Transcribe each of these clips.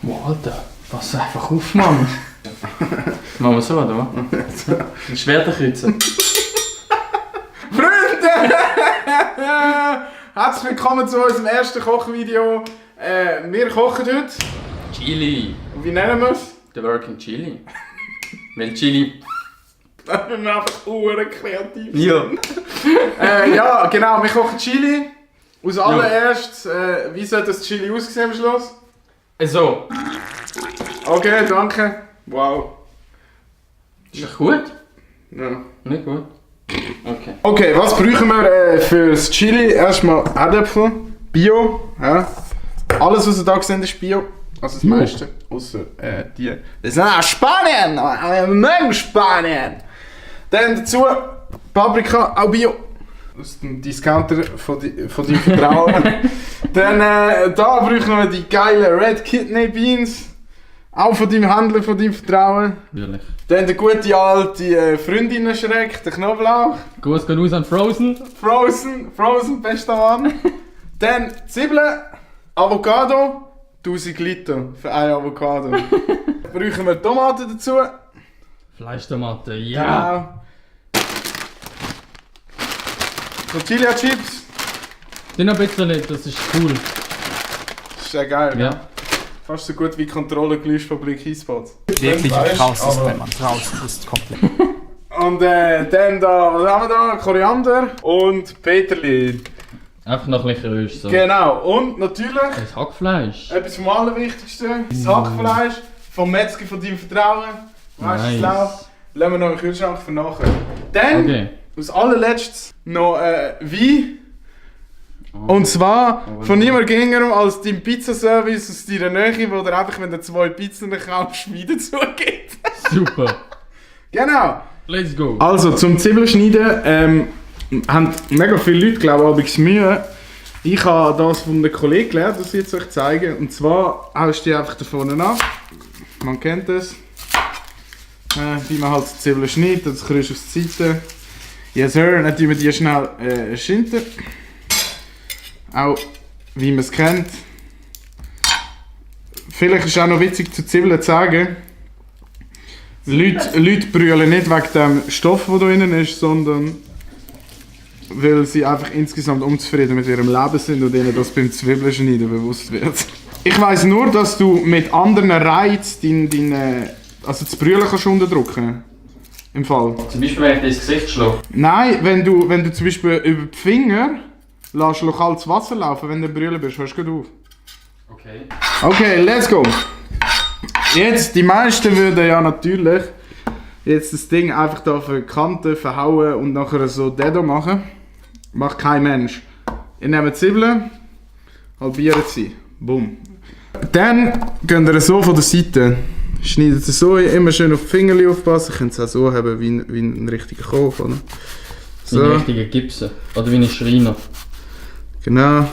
Wow, Alter, pass einfach auf, Mann. Machen wir so, oder? Ein Schwerterkreuzer. Freunde! Herzlich willkommen zu unserem ersten Kochvideo. Wir kochen heute. Chili. Und wie nennen wir es? The Working Chili. Weil Chili... Da sind wir einfach kreativ. Ja. Ja, genau, wir kochen Chili. Als allererstes, wie soll das Chili aussehen am Schluss? So. Okay, danke. Wow. Ist das gut? Ja. Nicht gut? Okay. Okay, was brauchen wir für das Chili? Erstmal Erdäpfel, Bio. Ja. Alles, was ihr da seht, ist Bio. Also das meiste. Außer die. Das ist Spanien! Wir mögen Spanien! Dann dazu Paprika, auch Bio. Aus dem Discounter von deinem Vertrauen. Dann da brauchen wir die geilen Red Kidney Beans. Auch von deinem Händler, von deinem Vertrauen. Natürlich. Dann der gute alte Freundinnen-Schreck, der Knoblauch. Gruß geht aus an Frozen. Frozen, bester Mann. Dann Zwiebeln, Avocado, 1000 Liter für eine Avocado. Brauchen wir Tomaten dazu. Fleischtomate, ja. Genau. Tortilla Chips. Die noch ein bisschen, das ist cool. Das ist sehr geil, Ja. ne? Fast so gut wie Kontrollengeläuschfabrik Highspots. Wirklich raus ist, wenn man raus ist, komplett. Und dann da, was haben wir da? Koriander und Peterli. Einfach noch ein bisschen röst. So. Genau, und natürlich Das Hackfleisch. etwas vom Allerwichtigsten, das Hackfleisch vom Metzger von deinem Vertrauen. Weißt du, Nice. es läuft. Lassen wir noch im Kühlschrank für nachher. Dann, Okay. als allerletztes, noch Wein. Und zwar von niemand geringerem als dein Pizzaservice aus deiner Nähe, wo dir einfach, wenn du 2 Pizzen kaufst, Wein dazu gibt. Super. Genau. Let's go. Also, zum Zwiebelschneiden haben mega viele Leute, glaube ich, Mühe. Ich habe das von einem Kollegen gelernt, das ich jetzt euch zeigen. Und zwar haust du die einfach da vorne ab. Man kennt das. Wie man halt die Zwiebeln schneidet, das kriegst du auf die Seite. Yes sir, dann tun wir die schnell schinden. Auch wie man es kennt. Vielleicht ist es auch noch witzig zu Zwiebeln zu sagen. Leute brüllen nicht wegen dem Stoff, der da drin ist, sondern weil sie einfach insgesamt unzufrieden mit ihrem Leben sind und ihnen das beim Zwiebelschneiden bewusst wird. Ich weiss nur, dass du mit anderen Reizen also das Brüllen kannst du unterdrücken. Im Fall. Zum Beispiel, wenn ich dir ins Gesicht schlage. Nein, wenn du zum Beispiel über die Finger lässt lokales Wasser laufen, wenn du brüllen bist, hörst du gut auf. Okay. Okay, let's go! Jetzt, die meisten würden ja natürlich jetzt das Ding einfach da auf die Kante verhauen und nachher so Dedo machen. Macht kein Mensch. Ihr nehmt Zwiebeln, halbiert sie. Boom. Dann geht ihr so von der Seite. Schneidet sie so, immer schön auf die Finger aufpassen. Ihr könnt es auch so haben wie ein richtiger Koch, oder? Wie ein richtiger Gipsen. Oder wie ein Schreiner. Genau.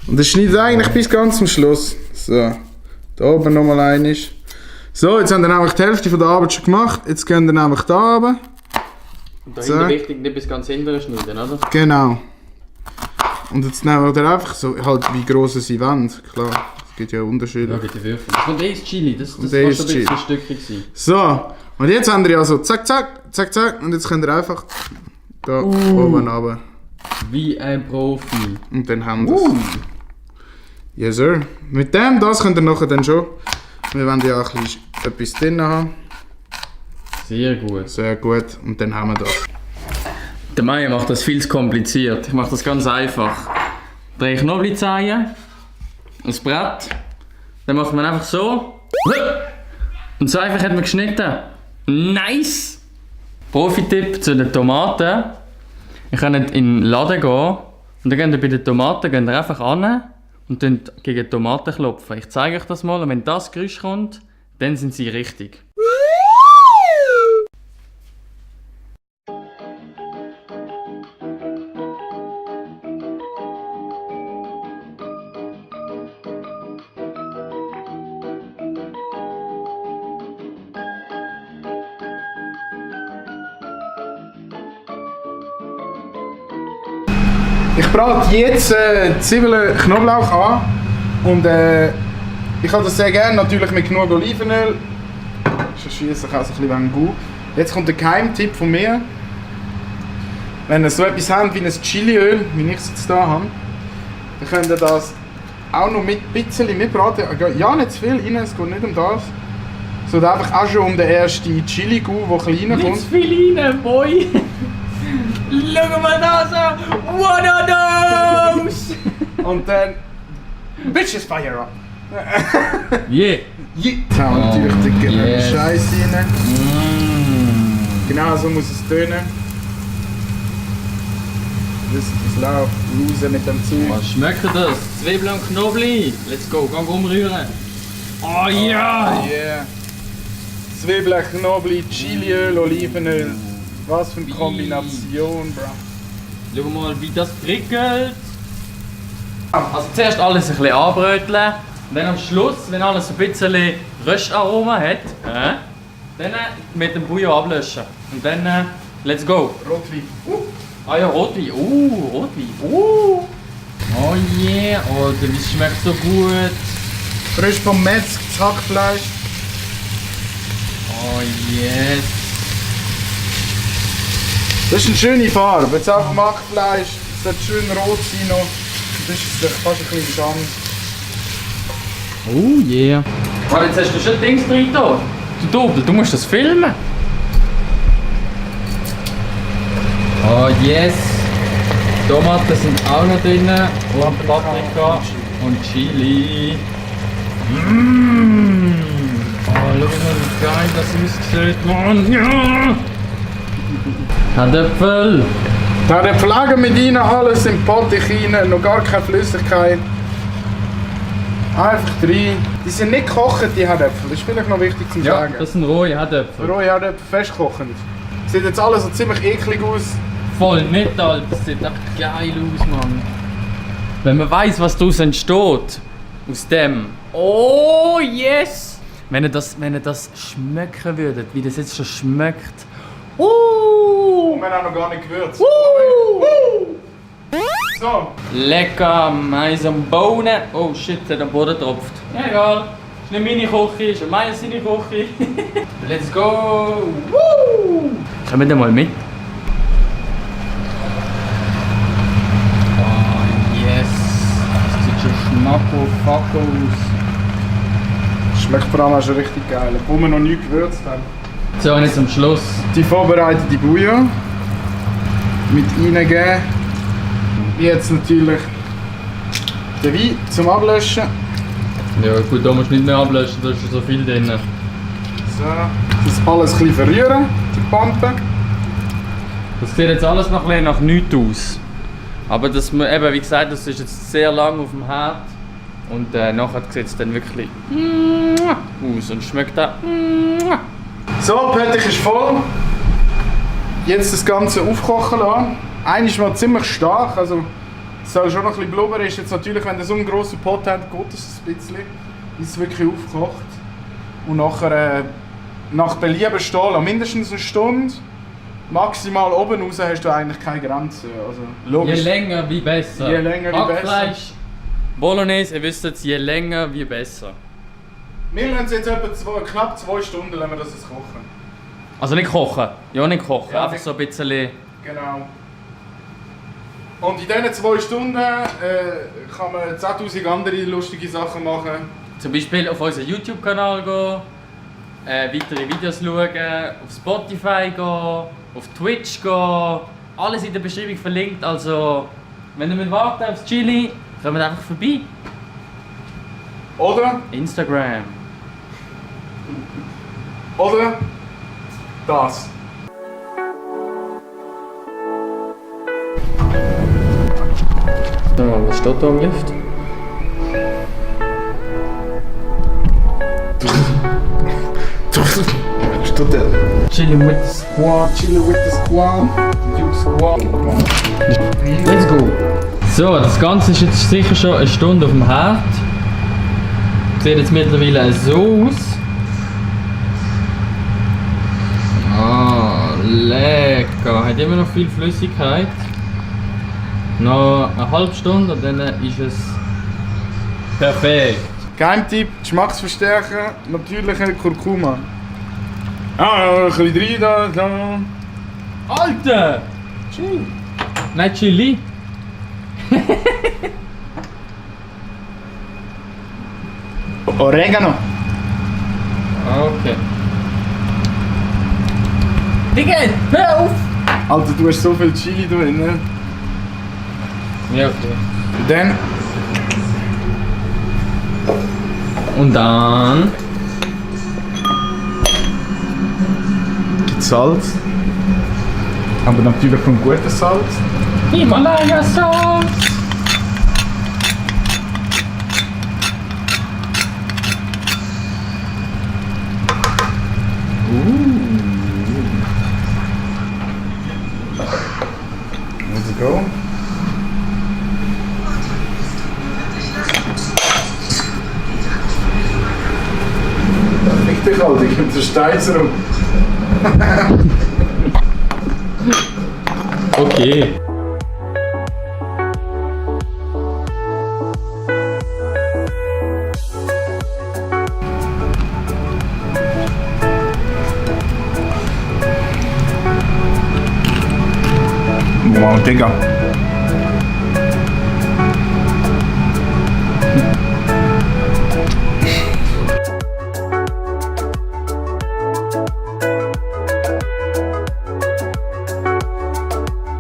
Und das schneidet eigentlich bis ganz zum Schluss. So. Da oben nochmal einiges. So, jetzt haben wir nämlich die Hälfte von der Arbeit schon gemacht. Jetzt gehen wir nämlich da runter. Und da So. hinten wichtig, nicht bis ganz hinten schneiden, oder? Genau. Und jetzt nehmen wir einfach so, halt wie gross sie wollen. Klar, es gibt ja Unterschiede. Schau die Würfel. Und das ist Chili, das Und kann das schon ist ein bisschen Chili. stückig sein. So, und jetzt haben wir also zack, zack, zack, zack. Und jetzt könnt ihr einfach da oben runter. Wie ein Profi. Und dann haben wir es. Yes sir. Mit dem, das könnt ihr nachher dann schon. Wir wollen ja auch ein bisschen etwas drin haben. Sehr gut. Sehr gut. Und dann haben wir das. Der Meier macht das viel zu kompliziert. Ich mache das ganz einfach. Drehe ich Knoblauchzehen, das Brett, dann macht man einfach so. Und so einfach hat man geschnitten. Nice! Profi-Tipp zu den Tomaten. Ihr könnt in den Laden gehen und dann geht ihr bei den Tomaten einfach an und dann gegen die Tomaten klopfen. Ich zeige euch das mal und wenn das Geräusch kommt, dann sind sie richtig. Ich brate jetzt Zwiebeln, Knoblauch an und Ich habe das sehr gerne, natürlich mit genug Olivenöl. Sonst schiesse ich auch so ein bisschen Gu. Jetzt kommt der Geheimtipp von mir. Wenn ihr so etwas habt wie ein Chiliöl, wie ich es jetzt hier habe, dann könnt ihr das auch noch mit ein bisschen mitbraten. Ja, nicht zu viel rein, es geht nicht um das. So einfach auch schon um den ersten Chili-Gu, der klein reinkommt. Nicht zu viel rein, Boy! Schau mal das an! What are those? Und dann... Bitches fire up! Yeah! Jetzt haben wir natürlich den yes. Scheiß rein. Mm. Genau so muss es tönen. Das läuft raus mit dem Zeug. Was schmeckt das? Zwiebeln und Knoblauch. Let's go, gang umrühren. Oh ja! Yeah! Zwiebeln, Knoblauch, Chiliöl, Olivenöl. Was für eine Kombination, bro. Schau mal, wie das prickelt. Also zuerst alles ein bisschen anbröteln. Und dann am Schluss, wenn alles ein bisschen Röstaroma hat, dann mit dem Bouillon ablöschen. Und dann, let's go. Rotwein. Ah ja, Rotwein. Rotwein. Oh yeah, oh, das schmeckt so gut. Frisch vom Metzger, das Hackfleisch. Oh yes. Das ist eine schöne Farbe. Jetzt einfach vom Hackfleisch. Es sollte schön rot sein noch. Das ist fast ein bisschen schade. Oh yeah. Aber jetzt hast du schon Dings drin da. Du Doppel, du musst das filmen. Oh yes. Tomaten sind auch noch drin. Und Paprika und Chili. Mmh. Oh, schau mal, wie geil das aussieht, Mann. Ja. Herdöpfel. Da hat Flagge mit rein, alles im Pottich rein, noch gar keine Flüssigkeit. Einfach rein. Die sind nicht gekocht, die Herdöpfel. Das ist vielleicht noch wichtig zu Ja, sagen. das sind rohe Herdöpfel. Rohe Herdöpfel festkochend. Sieht jetzt alles so ziemlich eklig aus. Voll nicht, Alter. Das sieht echt geil aus, Mann. Wenn man weiss, was daraus entsteht, aus dem. Oh yes! Wenn ihr das schmecken würdet, wie das jetzt schon schmeckt. Und wir haben auch noch gar nicht gewürzt. So. Lecker Mais und Bohnen. Oh shit, der hat am Boden getropft. Ja, egal. Ist nicht meine Küche, ist meine seine Küche. Let's go! Woo! Kommen wir mal mit. Oh yes! Das sieht schon schmackhaft aus. Schmeckt vor allem auch schon richtig geil, obwohl wir noch nie gewürzt haben. So, und jetzt am Schluss. Die vorbereitete Bouillon mit reingeben. Jetzt natürlich den Wein zum Ablöschen. Ja gut, da musst du nicht mehr ablöschen, da ist schon so viel drin. So, das alles ein bisschen verrühren, die Pampe. Das sieht jetzt alles noch ein bisschen nach nichts aus. Aber das, eben, wie gesagt, das ist jetzt sehr lang auf dem Herd. Und nachher sieht es dann wirklich aus und schmeckt auch. So, die Pöttich ist voll. Jetzt das Ganze aufkochen lassen. Einer ist mal ziemlich stark, also es soll schon noch ein bisschen Blubber. Ist jetzt natürlich, wenn ihr so einen grossen Pot habt, geht es ein bisschen, bis es wirklich aufkocht. Und nachher nach Belieben stehen lassen, mindestens eine Stunde. Maximal oben raus hast du eigentlich keine Grenze. Also, logisch. Je länger, wie besser. Je länger, wie besser. Hackfleisch, Bolognese, ihr wisst jetzt, je länger, wie besser. Wir lassen es jetzt etwa knapp 2 Stunden lassen wir das jetzt kochen. Also nicht kochen, ja nicht kochen, Ja, einfach nicht- so ein bisschen... Genau. Und in diesen 2 Stunden kann man 10'000 andere lustige Sachen machen. Zum Beispiel auf unseren YouTube-Kanal gehen, weitere Videos schauen, auf Spotify gehen, auf Twitch gehen. Alles in der Beschreibung verlinkt, also wenn ihr warten aufs Chili, kommt einfach vorbei. Oder? Instagram. Oder? Das. So, was steht da im Lift? Was tut der? Chili with the squad. Chili with the squad. You squad. Let's go! So, das Ganze ist jetzt sicher schon eine Stunde auf dem Herd. Sieht jetzt mittlerweile so aus. Ah, lecker! Hat immer noch viel Flüssigkeit. Noch eine halbe Stunde und dann ist es perfekt. Geheimtipp, Geschmacksverstärker, natürlicher Kurkuma. Ah, ein bisschen rein da. Alter! Chili. Nein, Chili. Oregano. Okay. Digga, hör auf! Alter, du hast so viel Chili drin, ne? Ja, okay. Dann Und dann... Salz. Aber natürlich vom guten Salz. Himalaya-Sauce! Let's go. Richtig, Alter, ich bin der Steizer rum. Okay. Wow, Digga.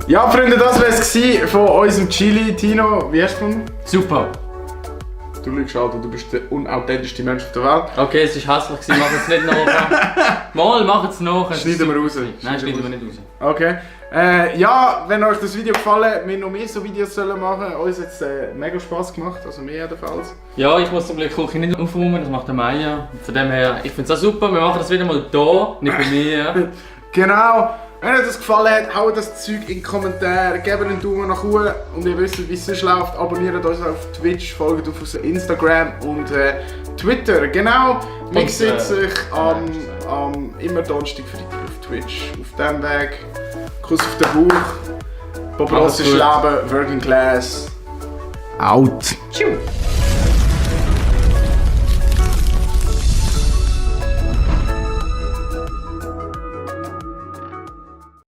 Ja, Freunde, das wäre es von unserem Chili. Tino, wie hast du gefunden? Super. Du lügst, Alter, du bist der unauthentischste Mensch auf der Welt. Okay, es war hässlich, mach jetzt nicht nach. Mal, mach jetzt nach. Schneiden wir raus. Nein, schneiden wir nicht raus. Okay. Ja, wenn euch das Video gefallen, wir noch mehr so Videos sollen machen. Uns hat es mega Spass gemacht, also mir jedenfalls. Ja, ich muss zum Glück die Küche nicht aufräumen, das macht der Maya. Von dem her, ich finde es auch super, wir machen das wieder mal hier, nicht bei mir. Genau. Wenn euch das gefallen hat, haut das Zeug in die Kommentare, gebt einen Daumen nach oben und ihr wisst, wie es sonst läuft. Abonniert uns auf Twitch, folgt auf Instagram und Twitter. Genau, wir sehen sich immer Donnerstag, Freitag auf Twitch. Auf diesem Weg, Kuss auf den Bauch, Bob Ross ist Leben, Working Class, out. Tschüss.